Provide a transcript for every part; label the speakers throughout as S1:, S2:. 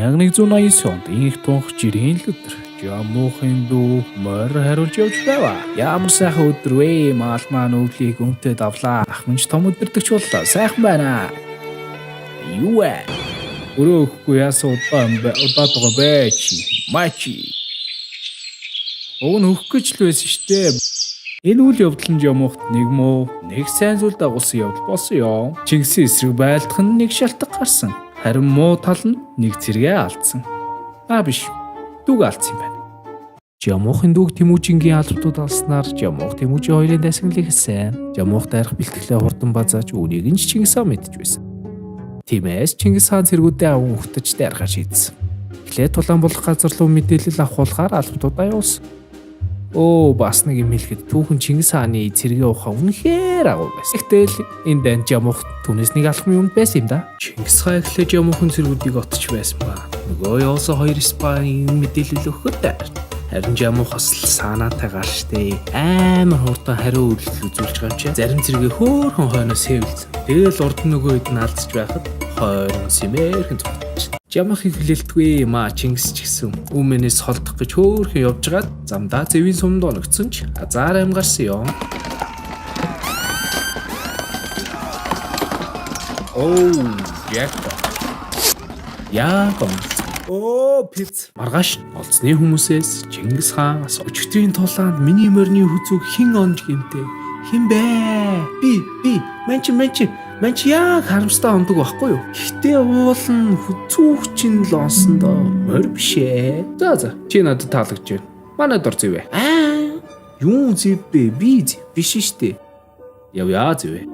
S1: 1189 онд инх тунх жирийн л өдөр. Жамуухын дүү морь хариулж явж байв. Ямар сайхан өдөр вэ? Маал маань өвлийг үнтэй давлаа. Ах минь ч том өдөртөгч боллоо. Сайхан байна. Юу вэ? Өрөө өгөхгүй яасан удаан юм бэ? Удаад байгаа бэ чи? Мачи. Уг нь өгөх гэж л байсан штэ. Энэ үйл явдал нь Жамуухт нэг муу, нэг сайн зүйл дагуулсан явдал болсон ёо. Чингисийн эсрэг байлдах нь нэг шалтгаан гарсан. Харин муу тал нь нэг цэргээ алдсан. Аа биш. Дүүг алдсан юм байна. Жамуухын дүүг Тэмүүжингийн албатууд алснаар Жамуух Тэмүүжин хоёрын дайсагналыг хэлсэн. Жамуух дайрах бэлтгэлээ хурдан базааж үүнийг нь ч Чингис хаан мэдэж байсан. Тиймээс Чингис хаан цэргүүдээ аван угтаж дайрахаар шийдсэн. Эхлээд тулаан болох газар руу мэдээлэл авахулахаар албатуудаа явуулсан. Өө бас нэг юм хэлэхэд түүхэн Чингис хааны цэргийн ухаан үнэхээр агуу байсан. Гэтэл энэ дайнд Жамуух түүнээс нэг алхам юмд байсан юм да. Чингис хаан эхлээд Жамуухан цэргүүдийг отч байсан ба. Нөгөө явуулсан хоёр спайн мэдээлэл өгөхөд дайрч. Харин Жамуух бас л санаатай гар штэ. Амар хурдан хариу үйлдэл үзүүлж байгаа юм чи. Зарим цэргээ хөөхөн хойноос сэвэлцэн. Тэгэл урд нь нөгөө хэд нь алдчих байхад хойно сэмээрхэн зогтчих. Жамуухыг хүлээлтгүй маа Чингис ч гэсэн өмнөөс холдох гэж хөөхөн явж байгаад замдаа зэвийн сумд оногдсон ч азар аим гарсан юм. Оу, jackpot. Яг онцгой. Оо, пиц. Маргааш олзны хүмүүсээс Чингис хаан өчигдрийн тулаанд миний морины хүзүүг хэн онж гэмтээ? Хэн бэ? Би ман чи яг харамстай ондог байхгүй юу? Гэхдээ уул нь хүзүүг чинь л онсон доо. Морь биш ээ. За, чи надад таалагдж байна. Манай дор зэвэ. Аа, юу зэв бэ? Би зэв биш штэ. Явъя зэвэ.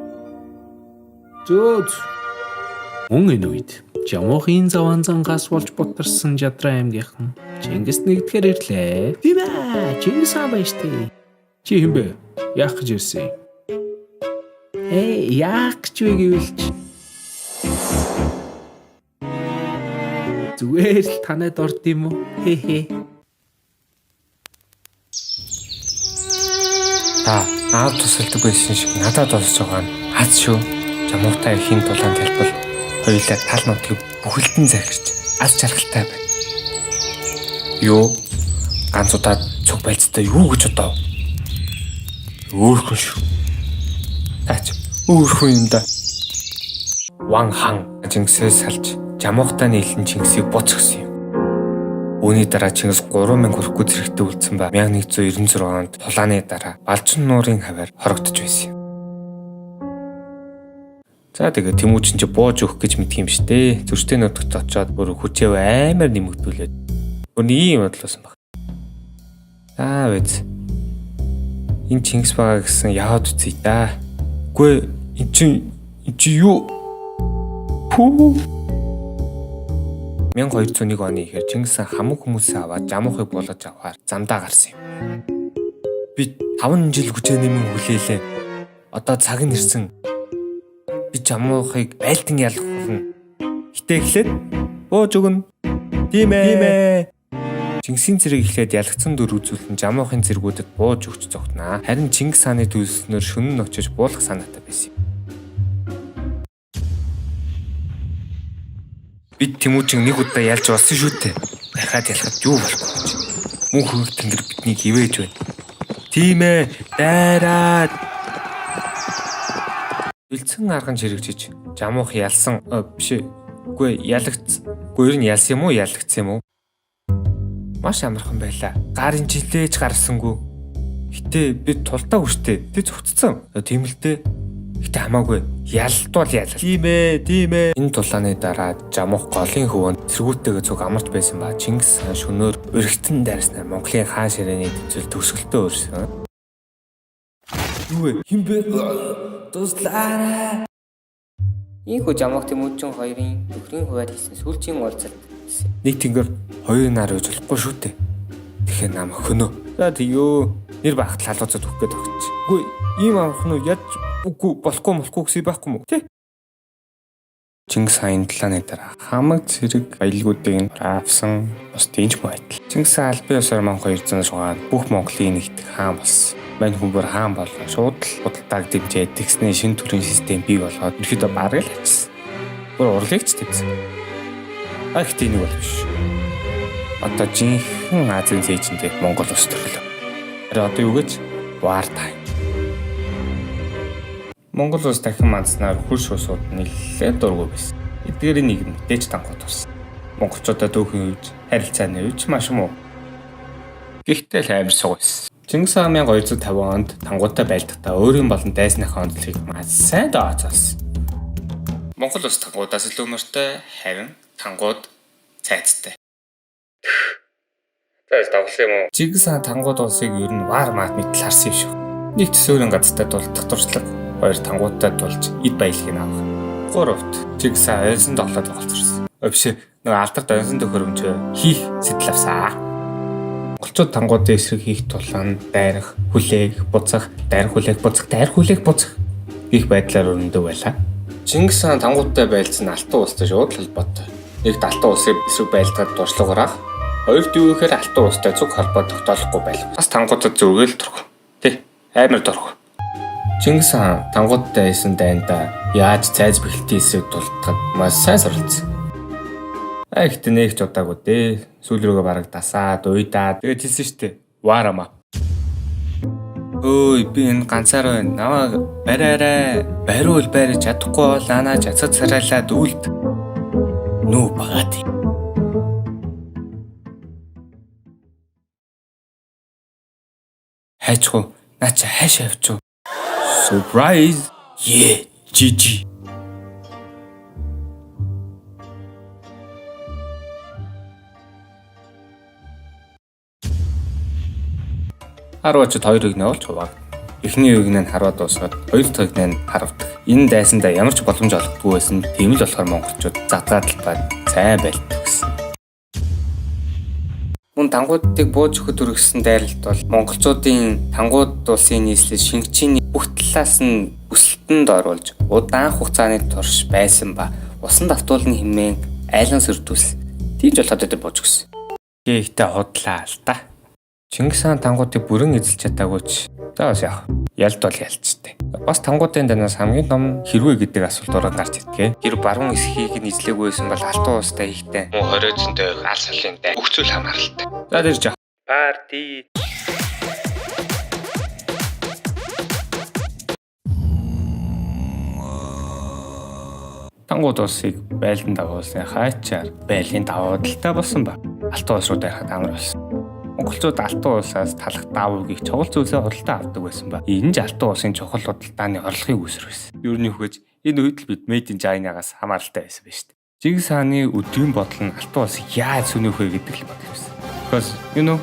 S1: Зөө. Мөн энэ үед Жамуухын заваан зангаас болж бутарсан Жадраа аймгийнхан Чингис нэгдэхээр ирлээ. Тийм ээ, Чингис хаан байна штэ. Чи хэн бэ? Яах гэж ирсэн юм? Яах гэж вэ гэвэл чи зүгээр л танайд орд юм уу? Хе хе.
S2: Та аав тусалдаг байсан шиг надад тусалж байгаа нь аз шүү. Жамуухтай ихийн тулаан талбал хоёулаа тал нутгийг бүхэлдэн захирч аз жаргалтай байна. Юу? Ганц удаад цуг байлцтай юу гэж бодов? Өөрхөн шүү. Таач өөрхөн юм да. Ван хан Чингисээс салж Жамуухтай нийлэн Чингисийг буц өгсөн юм. Үүний дараа Чингис 3000 хүрэхгүй зэрэгтэй үлдсэн ба 1196 онд тулааны дараа Балжин нуурын хавиар хорогдож байсан юм. За тэгээ Тэмүүжин чи бууж өгөх гэж мэдх юм штэ. Зөрчтэй нутагт очиод бүр хүчээ амар нэмэгдүүлээд бүр нэг юм бодлоосон баг. За биз. Энэ Чингис байгаа гэсэн яваад үзье да. Үгүй эн чинь юу? Пүү. 1201 оны ихээр Чингис хаан хамаг хүмүүсээ аваад Жамуухыг булгаж авахар замдаа гарсан юм. Би 5 жил хүчээ нэмэн хүлээлээ. Одоо цаг нь ирсэн. Би Жамуухыг байлдан ялах болно. Гэтэ эхлээд бууж өгнө. Тийм ээ. Чингисийн зэрэг эхлээд ялгцсан дүр үзүүлэн Жамуухын зэргүүдэд бууж өгч зогтнаа. Харин Чингис хааны төлснөөр шөнө нь очиж буулгах санаатай байсан юм. Бид Тэмүүжин нэг удаа ялж болсон шүү дээ. Дахиад ялахад юу болохгүй гэж. Мөн хөвг тэнгэр биднийг ивэж байна. Тийм ээ, дайраад. Бэлдсэн арган чирэгжиж Жамуух ялсан биш ээ. Үгүй ялагдсан. Үгүй ер нь ялсан юм уу, ялагдсан юм уу? Маш амархан байлаа. Гарын жилээж гарсангүй. Гэтэ би тулдаа хүчтэй. Тэ зүгтцсэн. Тийм л дээ. Гэтэ хамаагүй. Ялдвал ялал. Тийм ээ, тийм ээ. Энэ тулааны дараа Жамуух голын хөвөнд цэргүүттэйгээ цуг амарч байсан ба Чингис хаан шөнөөр өргөтөн дайрснаар Монголын хаан ширээний тэмцэл төгсгөлтөө өрсөн. Юу вэ? Хэн бэ? Туслаарай.
S3: Ийхүү Жамуух Тэмүүжин хоёрын нөхрийн хувиар хийсэн сүүлчийн уулзалт гэсэн.
S2: Нэг тэнгэр хоёр нар үж болохгүй шүү дээ. Тэгэхээр нам өхөнөө. За тэгөө. Нэр багт халууцад өгөх гээд огч. Үгүй ийм амархан уу яаж үгүй болохгүй гэсэн байхгүй мүү? Тэ? Чингис хааны талааны дараа хамаг зэрэг баялгуудыг нь авсан бус дэнч мөн адил. Чингис хаан албан ёсоор 1206 онд бүх Монголын нэгдэх хаан болсон. Мань хүн бүр хаан болоо шууд л худалдааг дэмжиж тэгснээ шинэ төрлийн систем бий болгоод ерөөдөө бараг л ачсан. Бүр урлагч тэмцсэн. А гэхдээ энийг бол биш. Одоо жинхэнэ Азийн цээжиндээ Монгол улс төрлөө. Харин одоо юу гэж? War time. Монгол улс дахин мандснаар хөрш усууд нэлээд дургүй байсан. Эдгээрийн нэг нь мэдээж тангууд болсон. Монголчуудаа дүүхэн үеж, харилцааны үеж маш муу. Гэхдээ л амар суг байсан. Чингис хаан 1250 онд тангуудтай байлдахдаа өөрийн болон дайсныхаа онцлогийг маш сайн дооцоолсон. Монгол улс тангуудаас илүү мөртэй, харин тангууд цайцтай. За давхлаа юм уу? Чингис хаан тангууд улсыг ер нь вар мат мэтэл харсан юм шиг. Нэгт суурин газартай дулдах туршлага, хоёр тангуудтай тулж эд баялагийг авах. Гуравт Чингис хаан ойнсон тоглоод тоглолцорсон. Биш нөгөө алдарт ойнсон төхөөрөмжөө хийх сэтэл авсан. Монголчууд тангуудын эсрэг хийх тулаан дайрах, хүлээх, буцах, дайрах хүлээх, буцах, дайрах хүлээх, буцах гих байдлаар өрнөдөг байлаа. Чингис хаан тангуудтай байлдсан Алтан улстай шууд холбоотой. Нэгт Алтан улсын эсрэг байлдахад туршлага гарах, хоёрт юу гэхээр Алтан улстай зүг холбоо тогтоолохгүй байлаа. Бас тангуудад зүргээл турх. Тэ амар турх. Чингис хаан тангуудтай хийсэн дайндаа яаж цайз бэхэлтийн эсрэг тулдахад маш сайн суралцсан. А ихтэй нэг ч удаагүй дээ. Сүүл рүүгээ бараг дасаад, уйдаад тэгээд хэлсэн штэ. Варама. Өөй би энэ ганцаар байна. Намайг бариарай. Бариул барьж чадахгүй бол анаа жацад сарайлаад үлд. Нүү багат. Хайчгүй. Наа чи хайш авчив. Surprise. Yeah, GG. Харваачд хоёр игнэ болж хуваагдана. Эхний игнэ нь харваа дуусгаад хоёр дахь игнэ нь харвдаг. Энэ дайсандаа ямар ч боломж олгодгүй байсан. Тийм л болохоор монголчууд задгаад талбай сайн байлддаг гэсэн. Мөн тангуудыг бууж өгөхөд үргэсэн дайралт бол монголчуудын тангууд улсын нийслэл Шингчийн бүх талаас нь өсөлтөнд оруулж удаан хугацааны турш байсан ба усан давтуулна хэмээн айлан сөрдүүлсэн. Тийм ч болохоор тэд бууж өгсөн. Гэхдээ худлаа л та. Чингис хаан тангуудыг бүрэн эзэлж чадаагүй ч за бас яах. Ялд бол ялцтай. Бас тангуудын данаас хамгийн том хэрвээ гэдэг асуулт уран гарч ирдэг. Тэр баруун эсхийг нь эзлээгүй байсан бол Алтан улстай ихтэй мөн хориоцонтой ал салын дай бүх зүйл хамааралтай. За тэр жаа. Парти. Тангууд улсыг байлдан дагуулсны хаачаар байлын давуу талтай болсон ба Алтан улс руу дайрахад амар болсон. Монголчууд Алтан улсаас талах даавуугийг чухал зүйлсээ худалдаа авдаг байсан ба. Энэ ч Алтан улсын чухал худалдааны орлогын үүсвэр байсан. Ер нь хөгж энэ үед л бид Made in China-гаас хамааралтай байсан байна шүү дээ. Чингис хааны өдрийн бодол нь Алтан улсыг яаж сүнөөх вэ гэдэг л бодол байсан. Because you know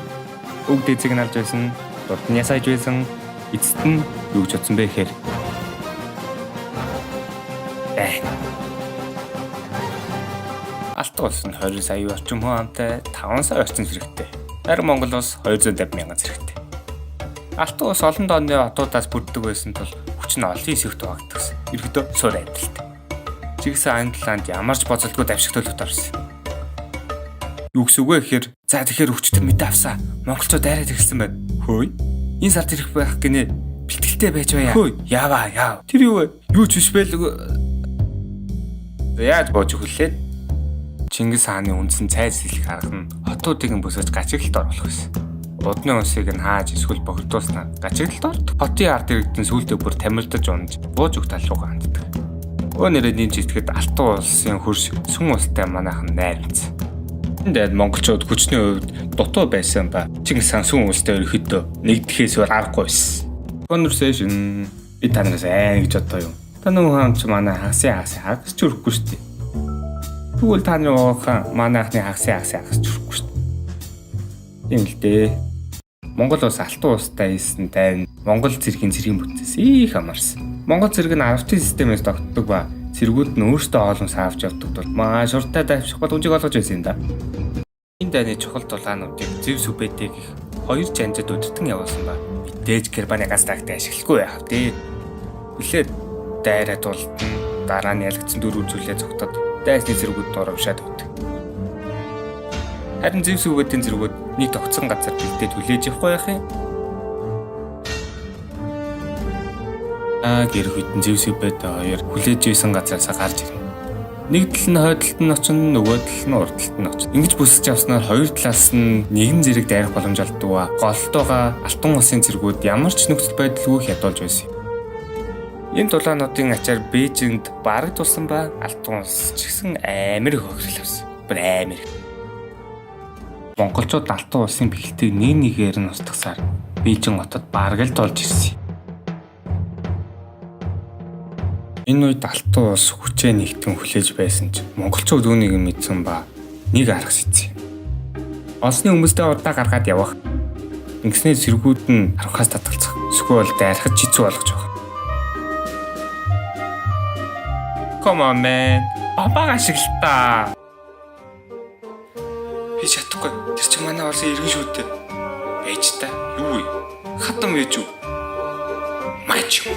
S2: өг дэзэг нь алж байсан, дурд нь ясааж байсан, эцэст нь юу гэж бодсон бэ гэхээр Алтан улс нь 20 сая орчим хүн амтай 5 сая орчим зэрэгтэй. Харин Монгол улс 250 мянган зэрэгтэй. Алтан улс олон дооны хотуудаас бүрддэг байсан тул хүч нь олон хэсэгт хуваагдсан. Ерөнхийдөө суурь амьдралтай. Чингис хааны талаанд ямар ч боцолтгүй давших төлөвт орсон. Юу гэсэн үг вэ гэхээр за тэгэхээр хүчтэй мэдээ авсаа. Монголчууд дайраад ирсэн байна. Хөөе. Энэ сард ирэх байх гинэ. Бэлтгэлтэй байж байя. Хөөе. Яваа яав. Тэр юу вэ? Юу ч биш байлгүй. Яаж бууж хүлээд Чингис хааны үндсэн цайз хэлэх арга нь хотуудыг нь бүсэж гачигдалд оруулах байсан. Удны унсыг нь хааж эсвэл бохирдуулснаар гачигдалд ордог. Хотын ард иргэдэн сүүлдээ бүр тамирдаж унж бууж өгөх тал руугаа ханддаг. Өө нэрээ нэмж итгэхэд Алтан улсын хөрш сүн улстай манайхан найрамдсан. Энд дайд монголчууд хүчний хувьд дутуу байсан ба Чингис хаан сүн улстай ерөнхийдөө нэгдэхээс өөр аргагүй байсан. Conversation би танаас аа гэж бодоо юм. Та нөгөө хаан ч манай хагасын хагасын хагас ч өрөхгүй шүү дээ. Тэгвэл та нарын уухан манай анхны хагасын хагасын хагас ч өрөхгүй шүү дээ. Тийм л дээ. Монгол улс Алтан улстай хийсэн дайн Монгол цэргийн цэргийн бүтцээс их хамаарсан. Монгол цэрэг нь аравтын системээс тогтдог ба цэргүүд нь өөрсдөө хоолун саавч явдаг тул маш уртаа давших боломжийг олгож байсан юм да. Энэ дайны чухал дулаануудыг зэв сүбэтэй гэх хоёр жанжид удирдан явуулсан ба мэдээж Германы газ тактик ашиглахгүй яах вэ? Хүлээд дайраа тулдан дараа нь ялагдсан дөрвөн зүйлээ зогтоод дайсны зэргүүд дурамшаад өгдөг. Харин зэв сүбэтийн зэргүүд нэг тогтсон газар бэлдээд хүлээж явахгүй байх юм. Аа гэр хүйтэн зэв сүбэтэй хоёр хүлээж исэн газараасаа гарч ирнэ. Нэг тал нь хойд талд нь очино, нөгөө тал нь урд талд нь очино. Ингэж бүсэлж авснаар хоёр талаас нь нэгэн зэрэг дайрах боломж олддог. Голтойгоо Алтан улсын цэргүүд ямар ч нөхцөл байдалгүй хядуулж байсан юм. Энэ тулаануудын ачаар Бээжинд бараг тулсан ба Алтан улс ч гэсэн амар их хохирол авсан. Бүр амар их. Монголчууд Алтан улсын бэхэлтийг нэг нэгээр нь устгасаар Бээжин хотод бараг л тулж ирсэн. Энэ үед Алтан улс хүчээ нэгтэн хүлээж байсан ч монголчууд үүнийг нь мэдсэн ба нэг арга шийдсэн юм. Олсны хүмүүстэй удаа гаргаад явах. Ингэснээр цэргүүд нь харанхаас татгалзах. Эсвэл дайрахад хэцүү болгож байгаа. Come on man. Бамбаага ашиглалтаа. Би чадахгүй. Тэр чинь манай улсын иргэн шүү дээ. Байж та. Юу вэ? Хатам ээж үү? Маач.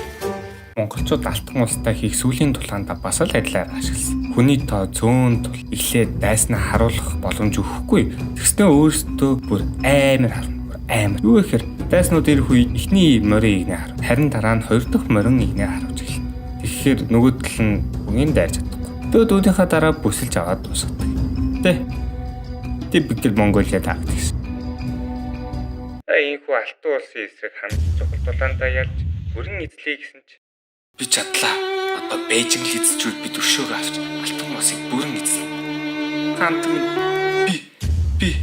S2: Монголчууд Алтан улстай хийх сүүлийн тулаандаа бас л адилаар ашигласан. Хүний тоо зөөн тул эхлээд дайснаа харуулах боломж өгөхгүй. Тэгснээ өөрсдөө бүр амар харна. Бүр амар. Юу гэхээр дайснууд ирэх үе эхний морин игнэ харав. Харин дараа нь хоёр дахь морин игнэ харуулж эхэлнэ. Тэгэхээр нөгөө тал нь бүгийн дайрч чадахгүй. Тэгээд үүнийхээ дараа бүсэлж аваад дуусгадаг. Тэ. Typical Mongolia tactics. Ийхүү Алтан улсын эсрэг хамт чухал тулаандаа ялж бүрэн эзлэе гэсэн чи би чадлаа. Одоо Бээжин л эзэлжүүл бид өшөөгөө авч Алтан улсыг бүрэн эзлэнэ. Хаант минь би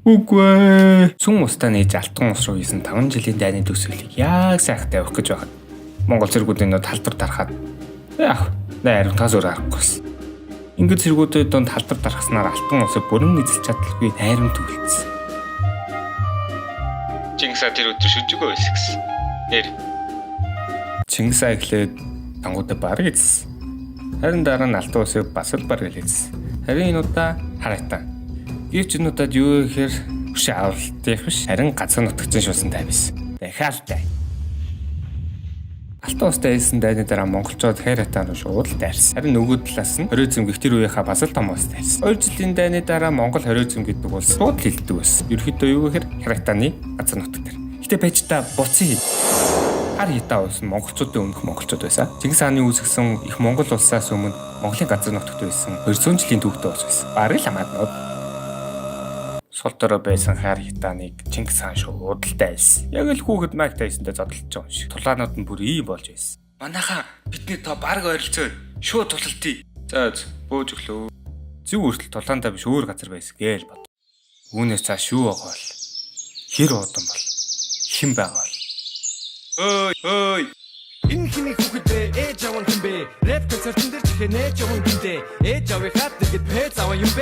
S2: Үгүй ээ. Сүм устаа нээж Алтан улс руу хийсэн 5 жилийн дайны төсөөллийг яг сайхтай явах гэж байхад Монгол цэргүүдийн нод халдвар дарахад яах найрамтаас өөр аргагүй байсан. Ингээд цэргүүдийн дунд халдвар дарахснаар Алтан улсыг бүрэн эзэлж чадалгүй найрамт үлдсэн. Чингис хаан тэр өдөр шүжигөө байсан гэсэн. Нэр. Чингис хаан эхлээд тангуудаа бараг эзэлсэн. Харин дараа нь Алтан улсыг бас л бараг л эзэлсэн. Харин энэ удаа харайтаа. Гэвч энэ удаад юу гэхээр хөшөө авралтынх биш харин газар нутагчин шуулсан тай байсан. Дахиад тай. Алтан улстай хэлсэн дайны дараа монголчууд Хайратан руу шууд л дайрсан. Харин нөгөө талаас нь Хорезм гэх тэр үеийнхаа бас л том улс дайрсан. 2 жилийн дайны дараа Монгол Хорезм гэдэг улс шууд л хилдэг байсан. Ерөнхийдөө юу гэхээр Хайратаны газар нутаг дээр. Гэтэ байж та буцын хар хитаа улс нь монголчуудын өмнөх монголчууд байсан. Чингис хааны үүсгэсэн их Монгол улсаас өмнө Монголын газар нутагт байсан 200 жилийн түүхтэй улс байсан. Бараг л хамаатнууд. Сул дорой байсан хар хитааныг Чингис хаан шууд л дайсан. Яг л хүүхэд Майк Тайсонтай зодолдож байгаа юм шиг. Тулаанууд нь бүр ийм болж байсан. Манайхаа бидний тоо бараг ойролцоо шууд тулалдъя. За бууж өглөө. Зүг хүртэл тулаандаа биш өөр газар байсан гээл бод. Үүнээс цааш юу байгаа бол? Хэр удам бол? Хэн байгаа бол? Ой ой.
S4: Энэ хиний хүүхэд бэ? Ээж аав нь хэн бэ? Рэп концертын дээр чихээ нээж явна гинтээ. Ээж аавынхаа дэргэд пэз аваа юм бэ?